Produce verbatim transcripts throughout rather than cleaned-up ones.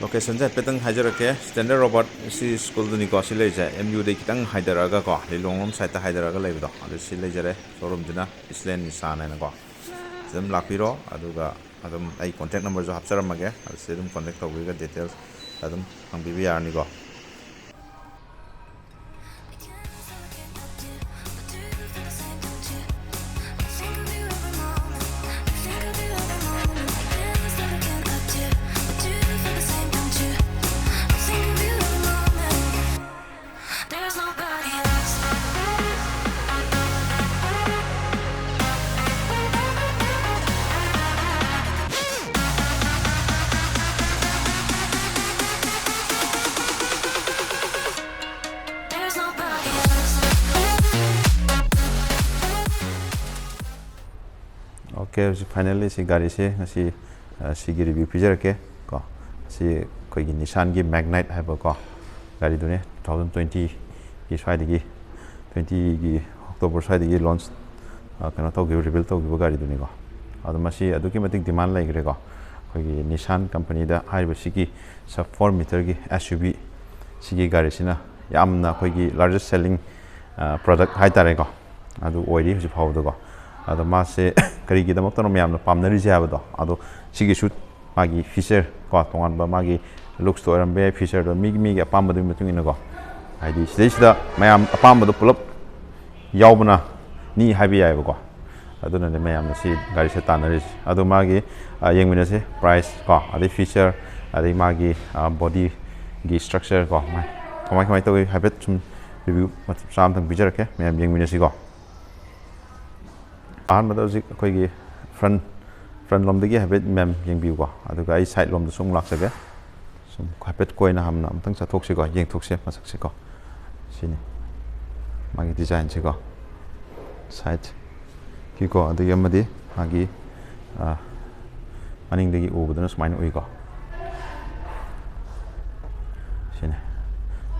ꯂꯣꯀꯦꯁꯟꯁꯦ ꯍꯥꯏꯐꯦꯠꯇꯪ ꯍꯥꯏꯖꯔꯛꯀꯦ꯫ ꯁ꯭ꯇꯦꯟꯗꯔꯠ ꯔꯣꯕꯥꯔꯠ ꯁꯤ ꯁ꯭ꯀꯨꯜꯗꯨꯅꯤꯀꯣ꯫ ꯁꯤ ꯂꯩꯁꯦ ꯑꯦꯝ ꯌꯨꯗꯩ ꯈꯤꯇꯪ ꯍꯥꯏꯊꯔꯛꯑꯒꯀꯣ, ꯂꯤꯂꯣꯡꯂꯣꯝ ꯁꯥꯏꯠꯇ ꯍꯥꯏꯊꯔꯛꯑꯒ ꯂꯩꯕꯗꯣ, ꯑꯗꯨ ꯁꯤ ꯂꯩꯖꯔꯦ꯫ ꯁꯣꯔꯨꯝꯁꯤꯅ ꯏꯁꯂꯦꯟ ꯅꯤꯁꯥꯟ ꯍꯥꯏꯅꯀꯣ꯫ ꯁꯤꯗ ꯑꯗꯨꯝ ꯂꯥꯛꯄꯤꯔꯣ, ꯑꯗꯨꯒ ꯑꯗꯨꯝ ꯑꯩ ꯀꯣꯟꯇꯦꯛ ꯅꯝꯕꯔꯁꯨ ꯍꯥꯞꯆꯔꯝꯃꯒꯦ, ꯑꯗꯨ ꯁꯤꯗ ꯑꯗꯨꯝ ꯀꯣꯟꯇꯦꯛ ꯇꯧꯕꯤꯔꯒ ꯗꯤꯇꯦꯜꯁ ꯑꯗꯨꯝ ꯍꯪꯕꯤꯕ ꯌꯥꯔꯅꯤꯀꯣ꯫ ꯑꯣꯀꯦ, ꯍꯧꯖꯤꯛ ꯐꯥꯏꯅꯦꯜꯂꯤ ꯁꯤ ꯒꯥꯔꯤꯁꯦ ꯉꯁꯤ, ꯑ, ꯁꯤꯒꯤ ꯔꯤꯚ꯭ꯌꯨ ꯄꯤꯖꯔꯛꯀꯦ ꯀꯣ꯫ ꯁꯤ ꯑꯩꯈꯣꯏꯒꯤ ꯅꯤꯁꯥꯟꯒꯤ ꯃꯦꯒꯅꯥꯏꯠ ꯍꯥꯏꯕ ꯀꯣ ꯒꯥꯔꯤꯗꯨꯅꯦ, ꯇꯨ ꯊꯥꯎꯖꯟ ꯇ꯭ꯋꯦꯟꯇꯤꯒꯤ ꯁ꯭ꯋꯥꯏꯗꯒꯤ, ꯇ꯭ꯋꯦꯟꯇꯤꯒꯤ ꯑꯣꯛꯇꯣꯕꯔ ꯁ꯭ꯋꯥꯏꯗꯒꯤ ꯂꯣꯟꯁ, ꯑ, ꯀꯩꯅꯣ ꯇꯧꯈꯤꯕ, ꯔꯤꯚꯤꯜ ꯇꯧꯈꯤꯕ ꯒꯥꯔꯤꯗꯨꯅꯤꯀꯣ꯫ ꯑꯗꯣ ꯃꯁꯤ ꯑꯗꯨꯛꯀꯤ ꯃꯇꯤꯛ ꯗꯤꯃꯥꯟ ꯂꯩꯈ꯭ꯔꯦꯀꯣ꯫ ꯑꯩꯈꯣꯏꯒꯤ ꯅꯤꯁꯥꯟ ꯀꯝꯄꯅꯤꯗ ꯍꯥꯏꯔꯤꯕ ꯁꯤꯒꯤ ꯁꯕ ꯐꯣꯔ ꯃꯤꯇꯔꯒꯤ ꯑꯦꯁ ꯌꯨ ꯚꯤ ꯁꯤꯒꯤ ꯒꯥꯔꯤꯁꯤꯅ ꯌꯥꯝꯅ ꯑꯩꯈꯣꯏꯒꯤ ꯂꯥꯔꯖꯦꯁ ꯁꯦꯂꯤꯡ, ꯑ, ꯄ꯭ꯔꯗꯛ ꯍꯥꯏꯇꯥꯔꯦꯀꯣ, ꯑꯗꯨ ꯑꯣꯏꯔꯤ ꯍꯧꯖꯤꯛ ꯐꯥꯎꯕꯗꯀꯣ꯫ ꯑꯗꯣ ꯃꯥꯁꯦ ꯀꯔꯤꯒꯤꯗꯃꯛꯇꯅꯣ ꯃꯌꯥꯝꯅ ꯄꯥꯝꯅꯔꯤꯁꯦ ꯍꯥꯏꯕꯗꯣ, ꯑꯗꯣ ꯁꯤꯒꯤꯁꯨ ꯃꯥꯒꯤ ꯐꯤꯆꯔ ꯀꯣ, ꯇꯣꯉꯥꯟꯕ ꯃꯥꯒꯤ ꯂꯨꯛꯁꯇꯣ ꯑꯣꯏꯔꯝꯕ ꯌꯥꯏ, ꯐꯤꯆꯔꯗꯣ ꯃꯤꯒꯤ, ꯃꯤꯒꯤ ꯑꯄꯥꯝꯕꯗꯨꯒꯤ ꯃꯇꯨꯡ ꯏꯟꯅꯀꯣ, ꯍꯥꯏꯗꯤ ꯁꯤꯗꯩꯁꯤꯗ ꯃꯌꯥꯝ ꯑꯄꯥꯝꯕꯗꯣ ꯄꯨꯂꯞ ꯌꯥꯎꯕꯅ ꯅꯤ ꯍꯥꯏꯕ ꯌꯥꯏꯑꯕꯀꯣ꯫ ꯑꯗꯨꯅꯅꯦ ꯃꯌꯥꯝꯅ ꯁꯤ ꯒꯥꯔꯤꯁꯦ ꯇꯥꯟꯅꯔꯤꯁꯦ꯫ ꯑꯗꯣ ꯃꯥꯒꯤ, ꯑ, ꯌꯦꯡꯃꯤꯟꯅꯁꯦ, ꯄ꯭ꯔꯥꯏꯁ ꯀꯣ, ꯑꯗꯩ ꯐꯤꯆꯔ, ꯑꯗꯩ ꯃꯥꯒꯤ, ꯑ, ꯕꯣꯗꯤꯒꯤ ꯁ꯭ꯇ꯭ꯔꯛꯆꯔ ꯀꯣ, ꯃꯥ ꯀꯃꯥꯏ ꯀꯃꯥꯏ ꯇꯧꯏ ꯍꯥꯏꯐꯦꯠ ꯁꯨꯝ ꯔꯤꯚ꯭ꯌꯨ ꯃꯆꯥ ꯑꯝꯇꯪ ꯄꯤꯖꯔꯛꯀꯦ, ꯃꯌꯥꯝ ꯌꯦꯡꯃꯤꯟꯅꯁꯤꯀꯣ꯫ ꯑꯍꯥꯟꯕꯗ ꯍꯧꯖꯤꯛ ꯑꯩꯈꯣꯏꯒꯤ ꯐ꯭ꯔꯟ, ꯐ꯭ꯔꯟ ꯂꯣꯝꯗꯒꯤ ꯍꯥꯏꯐꯦꯠ ꯃꯌꯥꯝ ꯌꯦꯡꯕꯤꯌꯨꯀꯣ, ꯑꯗꯨꯒ ꯑꯩ ꯁꯥꯏꯠ ꯂꯣꯝꯗꯁꯨ ꯑꯃꯨꯛ ꯂꯥꯛꯆꯒꯦ꯫ ꯁꯨꯝ ꯍꯥꯏꯐꯦꯠ ꯀꯣꯏꯅ ꯍꯥꯟꯅ ꯑꯃꯨꯛꯇꯪ ꯆꯠꯊꯣꯛꯁꯤꯀꯣ, ꯌꯦꯡꯊꯣꯛꯁꯦ ꯃꯁꯛꯁꯤꯀꯣ꯫ ꯁꯤꯅꯤ ꯃꯥꯒꯤ ꯗꯤꯖꯥꯏꯟꯁꯤꯀꯣ, ꯁꯥꯏꯠꯀꯤꯀꯣ, ꯑꯗꯒꯤ ꯑꯃꯗꯤ ꯃꯥꯒꯤ, ꯑ, ꯃꯅꯤꯡꯗꯒꯤ ꯎꯕꯗꯨꯅ ꯁꯨꯃꯥꯏꯅ ꯎꯏꯀꯣ꯫ ꯁꯤꯅꯤ꯫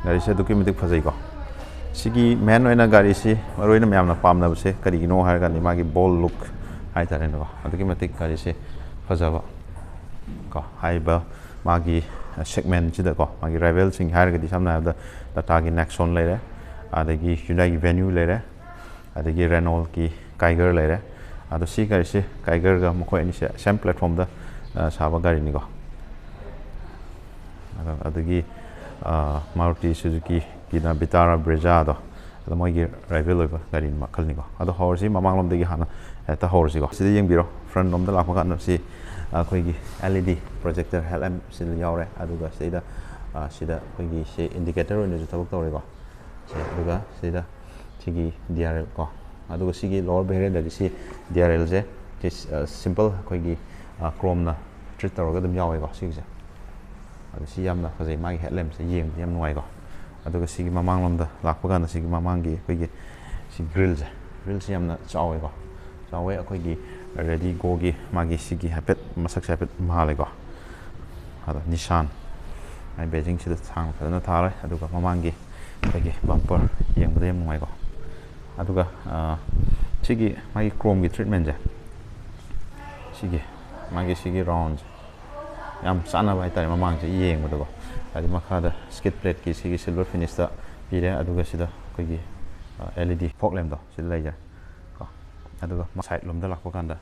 ꯒꯥꯔꯤꯁꯦ ꯑꯗꯨꯛꯀꯤ ꯃꯇꯤꯛ ꯐꯖꯩꯀꯣ꯫ ꯁꯤꯒꯤ ꯃꯦꯟ ꯑꯣꯏꯅ ꯒꯥꯔꯤꯁꯤ ꯃꯔꯨ ꯑꯣꯏꯅ ꯃꯌꯥꯝꯅ ꯄꯥꯝꯅꯕꯁꯦ ꯀꯔꯤꯒꯤꯅꯣ ꯍꯥꯏꯔꯀꯥꯟꯗ ꯃꯥꯒꯤ ꯕꯣꯜ ꯂꯨꯛ ꯍꯥꯏꯇꯥꯔꯦꯅꯦꯀꯣ꯫ ꯑꯗꯨꯛꯀꯤ ꯃꯇꯤꯛ ꯒꯥꯔꯤꯁꯦ ꯐꯖꯕ ꯀꯣ꯫ ꯍꯥꯏꯔꯤꯕ ꯃꯥꯒꯤ ꯁꯦꯒꯃꯦꯟꯁꯤꯗꯀꯣ, ꯃꯥꯒꯤ ꯔꯥꯏꯕꯦꯜꯁꯤꯡ ꯍꯥꯏꯔꯒꯗꯤ ꯁꯝꯅ ꯍꯥꯏꯔꯕꯗ ꯇꯥꯇꯥꯒꯤ ꯅꯦꯛꯁꯣꯟ ꯂꯩꯔꯦ, ꯑꯗꯒꯤ ꯍ꯭ꯌꯨꯟꯗꯥꯏꯒꯤ ꯚꯦꯅ꯭ꯌꯨ ꯂꯩꯔꯦ, ꯑꯗꯒꯤ ꯔꯦꯅꯣꯜꯀꯤ ꯀꯥꯏꯒꯔ ꯂꯩꯔꯦ꯫ ꯑꯗꯣ ꯁꯤ ꯒꯥꯔꯤꯁꯦ ꯀꯥꯏꯒꯔꯒ ꯃꯈꯣꯏ ꯑꯅꯤꯁꯦ ꯁꯦꯝ ꯄ꯭ꯂꯦꯠꯐꯣꯝꯗ ꯁꯥꯕ ꯒꯥꯔꯤꯅꯤꯀꯣ꯫ ꯑꯗꯣ ꯑꯗꯒꯤ ꯃꯥꯔꯨꯇꯤ ꯁꯨꯖꯨꯀꯤꯒꯤꯅ ꯕꯤꯇꯥꯔꯥ ꯕ꯭ꯔꯦꯖꯥꯗꯣ, ꯑꯗꯣ ꯃꯣꯏꯒꯤ ꯔꯥꯏꯕꯦꯜ ꯑꯣꯏꯕ ꯒꯥꯔꯤ ꯃꯈꯜꯅꯤꯀꯣ꯫ ꯑꯗꯣ ꯍꯧꯔꯁꯤ ꯃꯃꯥꯡꯂꯣꯝꯗꯒꯤ ꯍꯥꯟꯅ ꯍꯦꯛꯇ ꯍꯧꯔꯁꯤꯀꯣ꯫ ꯁꯤꯗ ꯌꯦꯡꯕꯤꯔꯣ, ꯐ꯭ꯔꯟ ꯂꯣꯝꯗ ꯂꯥꯛꯄ ꯀꯥꯟꯗ ꯁꯤ ꯑꯩꯈꯣꯏꯒꯤ L E D projector headlamp ꯁꯤꯗ ꯌꯥꯎꯔꯦ꯫ ꯑꯗꯨꯒ ꯁꯤꯗꯩꯗ ꯁꯤꯗ ꯑꯩꯈꯣꯏꯒꯤ ꯁꯤ ꯏꯟꯗꯤꯀꯦꯇꯔ ꯑꯣꯏꯅꯁꯨ ꯊꯕꯛ ꯇꯧꯔꯦꯀꯣ꯫ ꯁꯦ, ꯑꯗꯨꯒ ꯁꯤꯗ ꯁꯤꯒꯤ D R L ꯀꯣ, ꯑꯗꯨꯒ ꯁꯤꯒꯤ lower variantꯗꯗꯤ ꯁꯤ D R Lꯁꯦ ꯁꯤ simple ꯑꯩꯈꯣꯏꯒꯤ chromeꯅ treat ꯇꯧꯔꯒ ꯑꯗꯨꯝ ꯌꯥꯎꯋꯦꯀꯣ ꯁꯤꯒꯤꯁꯦ꯫ ꯑꯗꯣ ꯁꯤ ꯌꯥꯝꯅ ꯐꯖꯩ, ꯃꯥꯒꯤ headlampꯁꯦ ꯌꯦꯡꯕꯗ ꯌꯥꯝ ꯅꯨꯡꯉꯥꯏꯀꯣ꯫ ꯑꯗꯨꯒ ꯁꯤꯒꯤ ꯃꯃꯥꯡꯂꯣꯝꯗ ꯂꯥꯛꯄ ꯀꯥꯟꯗ ꯁꯤꯒꯤ ꯃꯃꯥꯡꯒꯤ ꯑꯩꯈꯣꯏꯒꯤ ꯁꯤ grillꯁꯦ, grillꯁꯦ ꯌꯥꯝꯅ ꯆꯥꯎꯋꯦꯀꯣ꯫ ꯆꯥꯎꯋꯦ, ꯑꯩꯈꯣꯏꯒꯤ Radigoꯒꯤ ꯃꯥꯒꯤ ꯁꯤꯒꯤ ꯍꯥꯏꯐꯦꯠ ꯃꯁꯛꯁꯦ ꯍꯥꯏꯐꯦꯠ ꯃꯥꯜꯂꯦꯀꯣ꯫ ꯑꯗꯣ Nissan ꯃꯥꯏ badgingꯁꯤꯗ ꯁꯥꯡꯅ ꯐꯖꯅ ꯊꯥꯔꯦ꯫ ꯑꯗꯨꯒ ꯃꯃꯥꯡꯒꯤ ꯑꯩꯈꯣꯏꯒꯤ bumper ꯌꯦꯡꯕꯗ ꯌꯥꯝ ꯅꯨꯡꯉꯥꯏꯀꯣ꯫ ꯑꯗꯨꯒ ꯁꯤꯒꯤ ꯃꯥꯒꯤ chromeꯒꯤ treatmentꯁꯦ, ꯁꯤꯒꯤ ꯃꯥꯒꯤ ꯁꯤꯒꯤ roundꯁꯦ ꯌꯥꯝ ꯆꯥꯟꯅꯕ ꯍꯥꯏꯇꯥꯔꯦ ꯃꯃꯥꯡꯁꯦ ꯌꯦꯡꯕꯗꯀꯣ꯫ ꯍꯥꯏꯗꯤ ꯃꯈꯥꯗ skid plateꯀꯤ ꯁꯤꯒꯤ silver finishꯇ ꯄꯤꯔꯦ꯫ ꯑꯗꯨꯒ ꯁꯤꯗ ꯑꯩꯈꯣꯏꯒꯤ L E D fog lampꯗꯣ ꯁꯤꯗ ꯂꯩꯖꯔꯦ ꯀꯣ꯫ ꯑꯗꯨꯒ side ꯂꯣꯝꯗ ꯂꯥꯛꯄ ꯀꯥꯟꯗ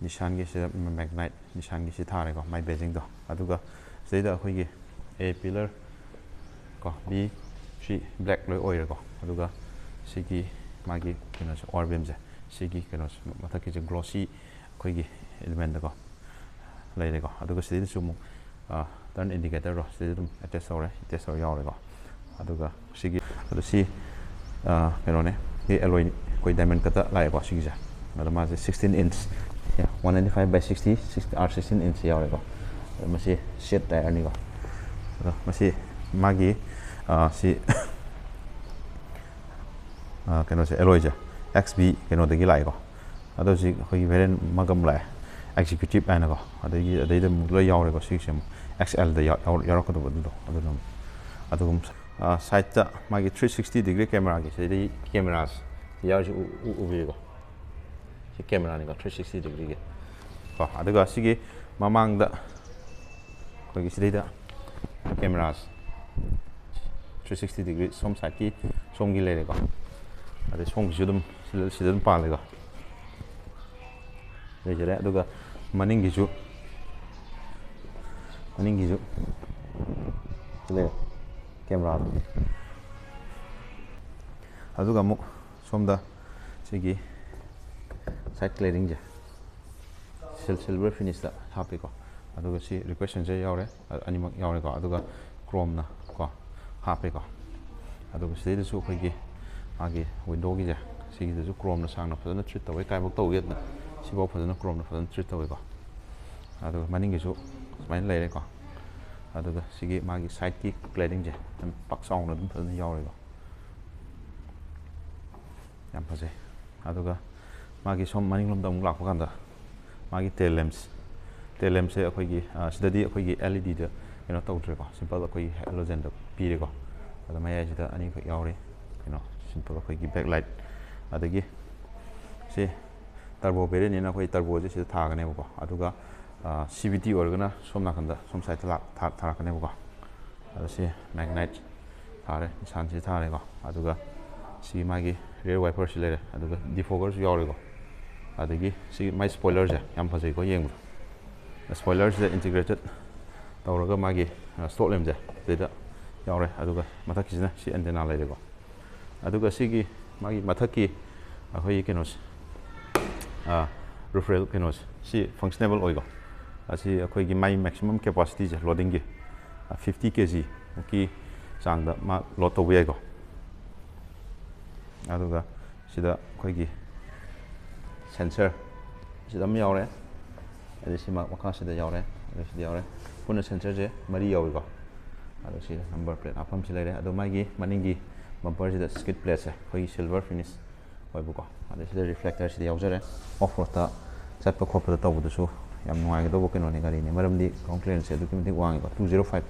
Nissanꯒꯤ ꯁꯤꯗ Magnite, Nissanꯒꯤ ꯁꯤ ꯊꯥꯔꯦꯀꯣ, ꯃꯥꯏ badgingꯗꯣ꯫ ꯑꯗꯨꯒ ꯁꯤꯗꯩꯗ ꯑꯩꯈꯣꯏꯒꯤ A pillar ꯀꯣ, B, C black ꯂꯣꯏ ꯑꯣꯏꯔꯦꯀꯣ꯫ ꯑꯗꯨꯒ ꯁꯤꯒꯤ ꯃꯥꯒꯤ ꯀꯩꯅꯣꯁꯦ, ꯑꯣꯔ ꯕꯦꯝꯁꯦ, ꯁꯤꯒꯤ ꯀꯩꯅꯣꯁꯦ, ꯃꯊꯛꯀꯤꯁꯦ glossy ꯑꯩꯈꯣꯏꯒꯤ elementꯗꯀꯣ ꯂꯩꯔꯦꯀꯣ꯫ ꯑꯗꯨꯒ ꯁꯤꯗꯩꯗꯁꯨ ꯑꯃꯨꯛ turn indicatorꯗꯣ ꯁꯤꯗꯩꯗ ꯑꯗꯨꯝ attach ꯇꯧꯔꯦ, attach ꯇꯧꯔ ꯌꯥꯎꯔꯦꯀꯣ꯫ ꯑꯗꯨꯒ ꯁꯤꯒꯤ, ꯑꯗꯣ ꯁꯤ ꯀꯩꯅꯣꯅꯦ, ꯁꯤ alloy ꯑꯩꯈꯣꯏ diamond cutꯇ ꯂꯥꯛꯑꯦꯀꯣ ꯁꯤꯒꯤꯁꯦ꯫ ꯑꯗꯣ ꯃꯥꯁꯦ sixteen inch, one ninety five by sixty, R sixteen inch ꯌꯥꯎꯔꯦꯀꯣ꯫ ꯑꯗꯣ ꯃꯁꯤ shade tireꯅꯤꯀꯣ꯫ ꯑꯗꯣ ꯃꯁꯤ ꯃꯥꯒꯤ ꯁꯤ ꯀꯩꯅꯣꯁꯦ, alloyꯁꯦ X B ꯀꯩꯅꯣꯗꯒꯤ ꯂꯥꯛꯑꯦꯀꯣ꯫ ꯑꯗꯣ ꯍꯧꯖꯤꯛ ꯑꯩꯈꯣꯏꯒꯤ variant ꯑꯃꯒ ꯑꯃꯨꯛ ꯂꯥꯛꯑꯦ, executive ꯍꯥꯏꯅꯀꯣ꯫ ꯑꯗꯒꯤ ꯑꯗꯩꯗ ꯑꯃꯨꯛ ꯂꯣꯏ ꯌꯥꯎꯔꯦꯀꯣ꯫ ꯁꯤꯒꯤꯁꯦ ꯑꯃꯨꯛ X Lꯗ ꯌꯥꯎꯔꯛꯀꯗꯕ ꯑꯗꯨꯗꯣ, ꯑꯗꯨꯅ ꯑꯃꯨꯛ ꯑꯗꯨꯒꯨꯝ sideꯇ ꯃꯥꯒꯤ three sixty degree cameraꯒꯤ ꯁꯤꯗꯩ cameras ꯌꯥꯎꯔꯤꯁꯤ ꯎꯕꯤꯔꯦꯀꯣ꯫ ꯁꯤ cameraꯅꯤꯀꯣ, three sixty degreeꯒꯤ ꯀꯣ꯫ ꯑꯗꯨꯒ ꯁꯤꯒꯤ ꯃꯃꯥꯡꯗ ꯑꯩꯈꯣꯏꯒꯤ ꯁꯤꯗꯩꯗ cameras three sixty degree ꯁꯣꯝ ꯁꯥꯏꯠꯀꯤ ꯁꯣꯝꯒꯤ ꯂꯩꯔꯦꯀꯣ꯫ ꯑꯗꯩ ꯁꯣꯝꯒꯤꯁꯨ ꯑꯗꯨꯝ ꯁꯤꯗ ꯁꯤꯗ ꯑꯗꯨꯝ ꯄꯥꯜꯂꯦꯀꯣ꯫ ꯂꯩꯖꯔꯦ꯫ ꯑꯗꯨꯒ ꯃꯅꯤꯡꯒꯤꯁꯨ ꯃꯅꯤꯡꯒꯤꯁꯨ ꯁꯤ ꯂꯩꯔꯦ, ꯀꯦꯃꯦꯔꯥꯗꯣ꯫ ꯑꯗꯨꯒ ꯑꯃꯨꯛ ꯁꯣꯝꯗ ꯁꯤꯒꯤ side claddingꯁꯦ ꯁꯤꯜ ꯁꯤꯜꯚꯔ ꯐꯤꯅꯤꯁꯇ ꯍꯥꯞꯄꯤꯀꯣ꯫ ꯑꯗꯨꯒ ꯁꯤ request sensor ꯌꯥꯎꯔꯦ, ꯑ- ꯑꯅꯤꯃꯛ ꯌꯥꯎꯔꯦꯀꯣ꯫ ꯑꯗꯨꯒ ꯀ꯭ꯔꯣꯝꯅ ꯀꯣ ꯍꯥꯞꯄꯦꯀꯣ꯫ ꯑꯗꯨꯒ ꯁꯤꯗꯩꯗꯁꯨ ꯑꯩꯈꯣꯏꯒꯤ ꯃꯥꯒꯤ ꯋꯤꯟꯗꯣꯒꯤꯁꯦ ꯁꯤꯒꯤꯗꯁꯨ ꯀ꯭ꯔꯣꯝꯅ ꯁꯥꯡꯅ ꯐꯖꯅ treat ꯇꯧꯋꯦ, ꯀꯥꯏꯕꯣꯛ ꯇꯧꯒꯦꯗꯅ ꯁꯤꯐꯥꯎ ꯐꯖꯅ ꯀ꯭ꯔꯣꯝꯅ ꯐꯖꯅ treat ꯇꯧꯋꯦꯀꯣ꯫ ꯑꯗꯨꯒ ꯃꯅꯤꯡꯒꯤꯁꯨ ꯁꯨꯃꯥꯏꯅ ꯂꯩꯔꯦꯀꯣ꯫ ꯑꯗꯨꯒ ꯁꯤꯒꯤ ꯃꯥꯒꯤ sideꯀꯤ claddingꯁꯦ ꯑꯗꯨꯝ ꯄꯥꯛ ꯆꯥꯎꯅ ꯑꯗꯨꯝ ꯐꯖꯅ ꯌꯥꯎꯔꯦꯀꯣ꯫ ꯌꯥꯝ ꯐꯖꯩ꯫ ꯑꯗꯨꯒ ꯃꯥꯒꯤ ꯁꯣꯝ ꯃꯅꯤꯡꯂꯣꯝꯗ ꯑꯃꯨꯛ ꯂꯥꯛꯄ ꯀꯥꯟꯗ ꯃꯥꯒꯤ tail lamps, tail lampꯁꯦ ꯑꯩꯈꯣꯏꯒꯤ ꯑ, ꯁꯤꯗꯗꯤ ꯑꯩꯈꯣꯏꯒꯤ LEDꯗ ꯀꯩꯅꯣ ꯇꯧꯗ꯭ꯔꯦꯀꯣ, simple ꯑꯩꯈꯣꯏꯒꯤ halogenꯗ ꯄꯤꯔꯦꯀꯣ꯫ ꯑꯗ ꯃꯌꯥꯏꯁꯤꯗ ꯑꯅꯤꯈꯛ ꯌꯥꯎꯔꯤ, ꯀꯩꯅꯣ simple ꯑꯩꯈꯣꯏꯒꯤ backlight꯫ ꯑꯗꯒꯤ ꯁꯤ turbo variantꯅꯤꯅ ꯑꯩꯈꯣꯏ turboꯁꯦ ꯁꯤꯗ ꯊꯥꯒꯅꯦꯕꯀꯣ꯫ ꯑꯗꯨꯒ ꯑ, CVT ꯑꯣꯏꯔꯒꯅ ꯁꯣꯝ ꯅꯥꯀꯟꯗ ꯁꯣꯝ sideꯇ ꯂꯥꯛ- ꯊꯥ- ꯊꯥꯔꯛꯀꯅꯦꯕꯀꯣ꯫ ꯑꯗꯣ ꯁꯤ magnite ꯊꯥꯔꯦ, ꯅꯤꯁꯥꯟꯁꯤ ꯊꯥꯔꯦꯀꯣ꯫ ꯑꯗꯨꯒ ꯁꯤ ꯃꯥꯒꯤ rear wiperꯁꯤ ꯂꯩꯔꯦ, ꯑꯗꯨꯒ defoggerꯁꯨ ꯌꯥꯎꯔꯦꯀꯣ꯫ ꯑꯗꯒꯤ ꯁꯤ ꯃꯥꯏ spoilerꯁꯦ ꯌꯥꯝ ꯐꯖꯩꯀꯣ ꯌꯦꯡꯕꯗ꯫ Spoilerꯁꯤꯗ integrated ꯇꯧꯔꯒ ꯃꯥꯒꯤ stop lampꯁꯦ ꯁꯤꯗ ꯌꯥꯎꯔꯦ꯫ ꯑꯗꯨꯒ ꯃꯊꯛꯀꯤꯁꯤꯅ ꯁꯤ antenna ꯂꯩꯔꯦꯀꯣ꯫ ꯑꯗꯨꯒ ꯁꯤꯒꯤ ꯃꯥꯒꯤ ꯃꯊꯛꯀꯤ ꯑꯩꯈꯣꯏꯒꯤ ꯀꯩꯅꯣꯁꯦ, roof rail ꯀꯩꯅꯣꯁꯦ, ꯁꯤ functionable ꯑꯣꯏꯀꯣ꯫ ꯑꯁꯤ ꯑꯩꯈꯣꯏꯒꯤ ꯃꯥꯏ maximum capacityꯁꯦ loadingꯒꯤ fifty kg ꯃꯨꯛꯀꯤ ꯆꯥꯡꯗ ꯃꯥ load ꯇꯧꯕ ꯌꯥꯏꯀꯣ꯫ ꯑꯗꯨꯒ ꯁꯤꯗ ꯑꯩꯈꯣꯏꯒꯤ sensor ꯁꯤꯗ ꯑꯃ ꯌꯥꯎꯔꯦ, ꯑꯗꯩ ꯁꯤ ꯃ- ꯃꯈꯥꯁꯤꯗ ꯌꯥꯎꯔꯦ, ꯑꯗꯩ ꯁꯤꯗ ꯌꯥꯎꯔꯦ꯫ ꯄꯨꯟꯅ sensorꯁꯦ ꯃꯔꯤ ꯌꯥꯎꯏꯀꯣ꯫ ꯑꯗꯣ ꯁꯤ number plate ꯍꯥꯞꯐꯝꯁꯤ ꯂꯩꯔꯦ꯫ ꯑꯗꯣ ꯃꯥꯒꯤ ꯃꯅꯤꯡꯒꯤ bumperꯁꯤꯗ skid plateꯁꯦ ꯑꯩꯈꯣꯏꯒꯤ silver finish ꯑꯣꯏꯕꯀꯣ꯫ ꯑꯗꯩ ꯁꯤꯗ reflectorꯁꯤꯗ ꯌꯥꯎꯖꯔꯦ꯫ Off roadꯇ ꯆꯠꯄ ꯈꯣꯠꯄꯗ ꯇꯧꯕꯗꯁꯨ ꯌꯥꯝ ꯅꯨꯡꯉꯥꯏꯒꯗꯧꯕ ꯀꯩꯅꯣꯅꯦ, ꯒꯥꯔꯤꯅꯦ꯫ ꯃꯔꯝꯗꯤ ground clearanceꯁꯦ ꯑꯗꯨꯛꯀꯤ ꯃꯇꯤꯛ ꯋꯥꯡꯉꯤꯀꯣ, two zero five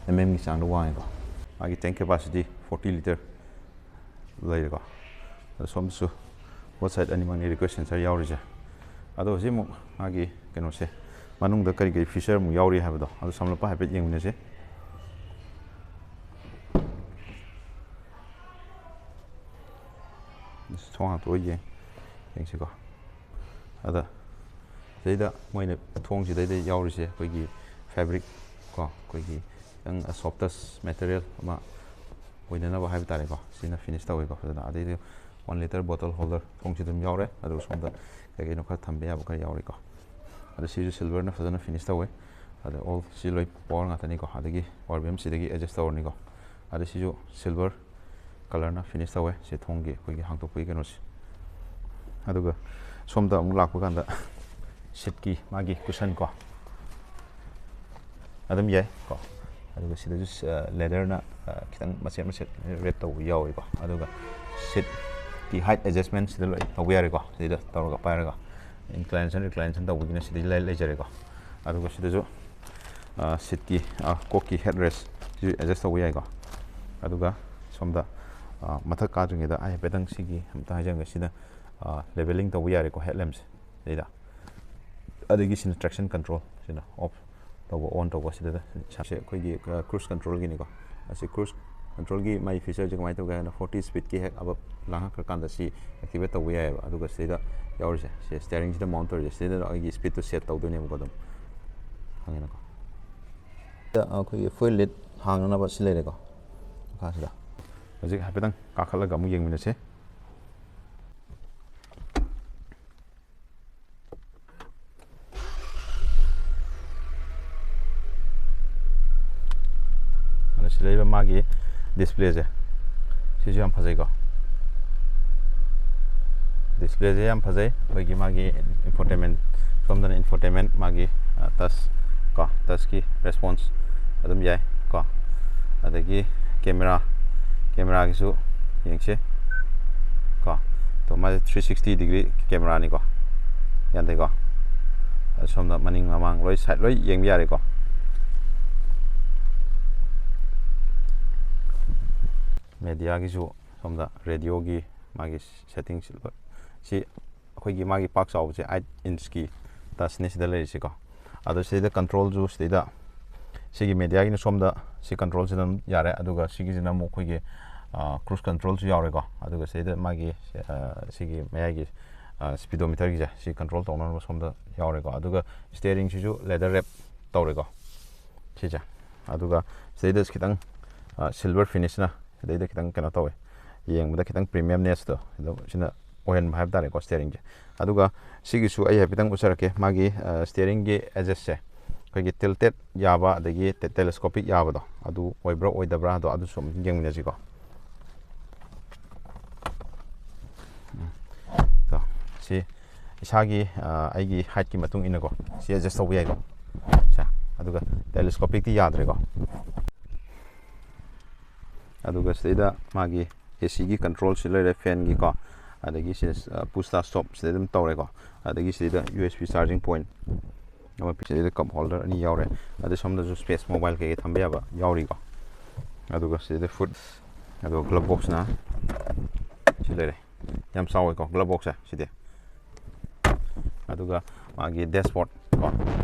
mmꯒꯤ ꯆꯥꯡꯗ ꯋꯥꯡꯉꯤꯀꯣ꯫ ꯃꯥꯒꯤ tank capacity forty litre ꯂꯩꯔꯦꯀꯣ꯫ ꯑꯗꯣ ꯁꯣꯝꯗꯁꯨ both side ꯑꯅꯤꯃꯛꯅꯤ request sensor ꯌꯥꯎꯔꯤꯁꯦ꯫ ꯑꯗꯣ ꯍꯧꯖꯤꯛ ꯑꯃꯨꯛ ꯃꯥꯒꯤ ꯀꯩꯅꯣꯁꯦ, ꯃꯅꯨꯡꯗ ꯀꯔꯤ ꯀꯔꯤ feature ꯑꯃꯨꯛ ꯌꯥꯎꯔꯤ ꯍꯥꯏꯕꯗꯣ ꯑꯗꯨ ꯁꯝꯂꯞꯄ ꯍꯥꯏꯐꯦꯠ ꯌꯦꯡꯃꯤꯟꯅꯁꯤ꯫ ꯊꯣꯡ ꯍꯥꯡꯇꯣꯛꯑ ꯌꯦꯡ ꯌꯦꯡꯁꯤꯀꯣ꯫ ꯑꯗ ꯁꯤꯗꯩꯗ ꯃꯣꯏꯅ ꯊꯣꯡꯁꯤꯗꯩꯗ ꯌꯥꯎꯔꯤꯁꯦ ꯑꯩꯈꯣꯏꯒꯤ fabric ꯀꯣ, ꯑꯩꯈꯣꯏꯒꯤ ꯈꯤꯇꯪ softest material ꯑꯃ ꯑꯣꯏꯅꯅꯕ ꯍꯥꯏꯕ ꯇꯥꯔꯦꯀꯣ꯫ ꯁꯤꯅ finish ꯇꯧꯋꯦꯀꯣ ꯐꯖꯅ꯫ ꯑꯗꯩꯗꯤ one litre bottle holder ꯊꯣꯡꯁꯤ ꯑꯗꯨꯝ ꯌꯥꯎꯔꯦ꯫ ꯑꯗꯨꯒ ꯁꯣꯝꯗ ꯀꯩ ꯀꯩꯅꯣ ꯈꯔ ꯊꯝꯕ ꯌꯥꯕ ꯈꯔ ꯌꯥꯎꯔꯤꯀꯣ꯫ ꯑꯗ ꯁꯤꯁꯨ silverꯅ ꯐꯖꯅ finish ꯇꯧꯋꯦ꯫ ꯑꯗ all ꯁꯤ ꯂꯣꯏ power ꯉꯥꯛꯇꯅꯤꯀꯣ꯫ ꯑꯗꯒꯤ power beam ꯁꯤꯗꯒꯤ adjust ꯇꯧꯔꯅꯤꯀꯣ꯫ ꯑꯗ ꯁꯤꯁꯨ silver colourꯅ finish ꯇꯧꯋꯦ꯫ ꯁꯤ ꯊꯣꯡꯒꯤ ꯑꯩꯈꯣꯏꯒꯤ ꯍꯥꯡꯗꯣꯛꯄꯒꯤ ꯀꯩꯅꯣꯁꯦ꯫ ꯑꯗꯨꯒ ꯁꯣꯝꯗ ꯑꯃꯨꯛ ꯂꯥꯛꯄ ꯀꯥꯟꯗ seatꯀꯤ ꯃꯥꯒꯤ cushion ꯀꯣ ꯑꯗꯨꯝ ꯌꯥꯏ ꯀꯣ꯫ ꯑꯗꯨꯒ ꯁꯤꯗꯁꯨ leatherꯅ ꯈꯤꯇꯪ ꯃꯆꯦꯠ ꯃꯆꯦꯠ wrap ꯇꯧꯕ ꯌꯥꯎꯋꯤꯀꯣ꯫ ꯑꯗꯨꯒ seatꯀꯤ height adjustment ꯁꯤꯗ ꯂꯣꯏ ꯇꯧꯕ ꯌꯥꯔꯦꯀꯣ꯫ ꯁꯤꯗ ꯇꯧꯔꯒ ꯄꯥꯏꯔꯒ inclination reclination ꯇꯧꯕꯒꯤꯅ ꯁꯤꯗꯩ ꯂꯩ- ꯂꯩꯖꯔꯦꯀꯣ꯫ ꯑꯗꯨꯒ ꯁꯤꯗꯁꯨ seatꯀꯤ ꯀꯣꯛꯀꯤ head rest ꯁꯤꯁꯨ adjust ꯇꯧꯕ ꯌꯥꯏꯀꯣ꯫ ꯑꯗꯨꯒ ꯁꯣꯝꯗ ꯃꯊꯛ ꯀꯥꯗ꯭ꯔꯤꯉꯩꯗ ꯑꯩ ꯍꯥꯏꯐꯦꯠꯇꯪ ꯁꯤꯒꯤ ꯑꯝꯇ ꯍꯥꯏꯖꯔꯝꯒꯦ꯫ ꯁꯤꯗ levelling ꯇꯧꯕ ꯌꯥꯔꯦꯀꯣ head lampꯁꯦ ꯁꯤꯗ꯫ ꯑꯗꯒꯤ ꯁꯤꯅ traction control, ꯁꯤꯅ off ꯇꯧꯕ on ꯇꯧꯕ꯫ ꯁꯤꯗ ꯁꯦ ꯑꯩꯈꯣꯏꯒꯤ cruise controlꯒꯤꯅꯤꯀꯣ꯫ ꯑꯁꯤ cruise controlꯒꯤ ꯃꯥꯒꯤ featureꯁꯦ ꯀꯃꯥꯏꯅ ꯇꯧꯒꯦ ꯍꯥꯏꯅ forty speedꯀꯤ ꯍꯦꯛ above ꯂꯥꯡꯉꯛꯈ꯭ꯔꯀꯥꯟꯗ ꯁꯤ activate ꯇꯧꯕ ꯌꯥꯏꯑꯕ꯫ ꯑꯗꯨꯒ ꯁꯤꯗ ꯌꯥꯎꯔꯤꯁꯦ ꯁꯤ steeringꯁꯤꯗ mount ꯇꯧꯔꯤꯁꯦ꯫ ꯁꯤꯗ ꯑꯩꯒꯤ speedꯇꯣ set ꯇꯧꯗꯣꯏꯅꯦꯕꯀꯣ ꯑꯗꯨꯝ꯫ ꯈꯪꯉꯦꯅꯀꯣ꯫ ꯁꯤꯗ ꯑꯩꯈꯣꯏꯒꯤ fuel lid ꯍꯥꯡꯅꯅꯕ ꯁꯤ ꯂꯩꯔꯦꯀꯣ꯫ ꯃꯈꯥꯁꯤꯗ ꯍꯧꯖꯤꯛ ꯍꯥꯏꯐꯦꯠꯇꯪ ꯀꯥꯈꯠꯂꯒ ꯑꯃꯨꯛ ꯌꯦꯡꯃꯤꯟꯅꯁꯦ꯫ ꯑꯗ ꯁꯤ ꯂꯩꯕ ꯃꯥꯒꯤ displayꯁꯦ ꯁꯤꯁꯨ ꯌꯥꯝ ꯐꯖꯩꯀꯣ꯫ Displayꯁꯦ ꯌꯥꯝ ꯐꯖꯩ꯫ ꯑꯩꯈꯣꯏꯒꯤ ꯃꯥꯒꯤ infotainment, ꯁꯣꯝꯗꯅ infotainment ꯃꯥꯒꯤ touch ꯀꯣ, touchꯀꯤ response ꯑꯗꯨꯝ ꯌꯥꯏ ꯀꯣ꯫ ꯑꯗꯒꯤ camera, cameraꯒꯤꯁꯨ ꯌꯦꯡꯁꯤ ꯀꯣ꯫ ꯑꯗꯣ ꯃꯥꯁꯦ three sixty degree cameraꯅꯤꯀꯣ꯫ ꯌꯥꯗꯦꯀꯣ꯫ ꯑꯗꯣ ꯁꯣꯝꯗ ꯃꯅꯤꯡ ꯃꯃꯥꯡ ꯂꯣꯏ side ꯂꯣꯏ ꯌꯦꯡꯕ ꯌꯥꯔꯦꯀꯣ꯫ Mediaꯒꯤꯁꯨ ꯁꯣꯝꯗ radioꯒꯤ ꯃꯥꯒꯤ settings ꯁꯤ ꯑꯩꯈꯣꯏꯒꯤ ꯃꯥꯒꯤ ꯄꯥꯛ ꯆꯥꯎꯕꯁꯦ eight inchꯀꯤ touchꯅꯦ ꯁꯤꯗ ꯂꯩꯔꯤꯁꯤꯀꯣ꯫ ꯑꯗꯣ ꯁꯤꯗꯩꯗ ꯀꯟꯇ꯭ꯔꯣꯜꯁꯨ ꯁꯤꯗꯩꯗ ꯁꯤꯒꯤ ꯃꯦꯗꯤꯌꯥꯒꯤꯅ ꯁꯣꯝꯗ ꯁꯤ ꯀꯟꯇ꯭ꯔꯣꯜꯁꯤꯅ ꯑꯗꯨꯝ ꯌꯥꯔꯦ꯫ ꯑꯗꯨꯒ ꯁꯤꯒꯤꯁꯤꯅ ꯑꯃꯨꯛ ꯑꯩꯈꯣꯏꯒꯤ ꯀ꯭ꯔꯨꯖ ꯀꯟꯇ꯭ꯔꯣꯜꯁꯨ ꯌꯥꯎꯔꯦꯀꯣ꯫ ꯑꯗꯨꯒ ꯁꯤꯗꯩꯗ ꯃꯥꯒꯤ ꯑ, ꯁꯤꯒꯤ ꯃꯌꯥꯏꯒꯤ ꯁ꯭ꯄꯤꯗꯣꯃꯤꯇꯔꯒꯤꯁꯦ ꯁꯤ ꯀꯟꯇ꯭ꯔꯣꯜ ꯇꯧꯅꯅꯕ ꯁꯣꯝꯗ ꯌꯥꯎꯔꯦꯀꯣ꯫ ꯑꯗꯨꯒ ꯁ꯭ꯇꯤꯌꯔꯤꯡꯁꯤꯁꯨ ꯂꯦꯗꯔ ꯔꯦꯞ ꯇꯧꯔꯦꯀꯣ ꯁꯤꯁꯦ꯫ ꯑꯗꯨꯒ ꯁꯤꯗꯩꯗ ꯈꯤꯇꯪ ꯁꯤꯜꯚꯔ ꯐꯤꯅꯤꯁꯅ ꯁꯤꯗꯩꯗ ꯈꯤꯇꯪ ꯀꯩꯅꯣ ꯇꯧꯋꯦ, ꯌꯦꯡꯕꯗ ꯈꯤꯇꯪ ꯄ꯭ꯔꯤꯃꯤꯌꯝꯅꯦꯁꯇꯣ ꯑꯗꯨꯝ ꯁꯤꯅ ꯑꯣꯏꯍꯟꯕ ꯍꯥꯏꯕ ꯇꯥꯔꯦꯀꯣ ꯁ꯭ꯇꯤꯌꯔꯤꯡꯁꯦ꯫ ꯑꯗꯨꯒ ꯁꯤꯒꯤꯁꯨ ꯑꯩ ꯍꯥꯏꯐꯦꯠꯇꯪ ꯎꯠꯆꯔꯛꯀꯦ꯫ ꯃꯥꯒꯤ ꯁ꯭ꯇꯤꯌꯔꯤꯡꯒꯤ ꯑꯦꯖꯦꯁꯁꯦ ꯑꯩꯈꯣꯏꯒꯤ ꯇꯤꯜꯇꯦꯠ ꯌꯥꯕ ꯑꯗꯒꯤ ꯇꯦꯂꯦꯁꯀꯣꯄꯤꯛ ꯌꯥꯕꯗꯣ ꯑꯗꯨ ꯑꯣꯏꯕ꯭ꯔꯥ ꯑꯣꯏꯗꯕ꯭ꯔꯥ ꯑꯗꯣ ꯑꯗꯨꯁꯨ ꯑꯃꯨꯛ ꯌꯦꯡꯃꯤꯟꯅꯁꯤꯀꯣ꯫ ꯎꯝ꯫ ꯇꯣ, ꯁꯤ ꯏꯁꯥꯒꯤ ꯑ, ꯑꯩꯒꯤ ꯍꯥꯏꯠꯀꯤ ꯃꯇꯨꯡ ꯏꯟꯅꯀꯣ ꯁꯤ ꯑꯦꯗꯖꯁ ꯇꯧꯕ ꯌꯥꯏꯀꯣ꯫ ꯁꯦ, ꯑꯗꯨꯒ ꯇꯦꯂꯦꯁꯀꯣꯄꯤꯛꯇꯤ ꯌꯥꯗ꯭ꯔꯦꯀꯣ꯫ ꯑꯗꯨꯒ ꯁꯤꯗꯩꯗ ꯃꯥꯒꯤ ꯑꯦ ꯁꯤꯒꯤ ꯀꯟꯇ꯭ꯔꯣꯜꯁꯤ ꯂꯩꯔꯦ, ꯐꯦꯟꯒꯤꯀꯣ꯫ ꯑꯗꯒꯤ ꯁꯤ ꯄꯨꯁ ꯁ꯭ꯇꯥꯔꯠ ꯁ꯭ꯇꯣꯞ ꯁꯤꯗ ꯑꯗꯨꯝ ꯇꯧꯔꯦꯀꯣ꯫ ꯑꯗꯒꯤ ꯁꯤꯗꯩꯗ U S B charging point ꯑꯃ ꯄꯤ-, ꯁꯤꯗꯩꯗ ꯀꯞ ꯍꯣꯜꯗꯔ ꯑꯅꯤ ꯌꯥꯎꯔꯦ꯫ ꯑꯗꯩ ꯁꯣꯝꯗꯁꯨ ꯁ꯭ꯄꯦꯁ ꯃꯣꯕꯥꯏꯜ ꯀꯩꯀꯩ ꯊꯝꯕ ꯌꯥꯕ ꯌꯥꯎꯔꯤꯀꯣ꯫ ꯑꯗꯨꯒ ꯁꯤꯗꯩꯗ ꯐꯨꯠ, ꯑꯗꯨꯒ ꯒ꯭ꯂꯞ ꯕꯣꯛꯁꯅ ꯁꯤ ꯂꯩꯔꯦ꯫ ꯌꯥꯝ ꯆꯥꯎꯋꯦꯀꯣ ꯒ꯭ꯂꯞ ꯕꯣꯛꯁꯁꯦ ꯁꯤꯗꯤ꯫ ꯑꯗꯨꯒ ꯃꯥꯒꯤ ꯗꯦꯁꯕꯣꯔꯗ ꯀꯣ,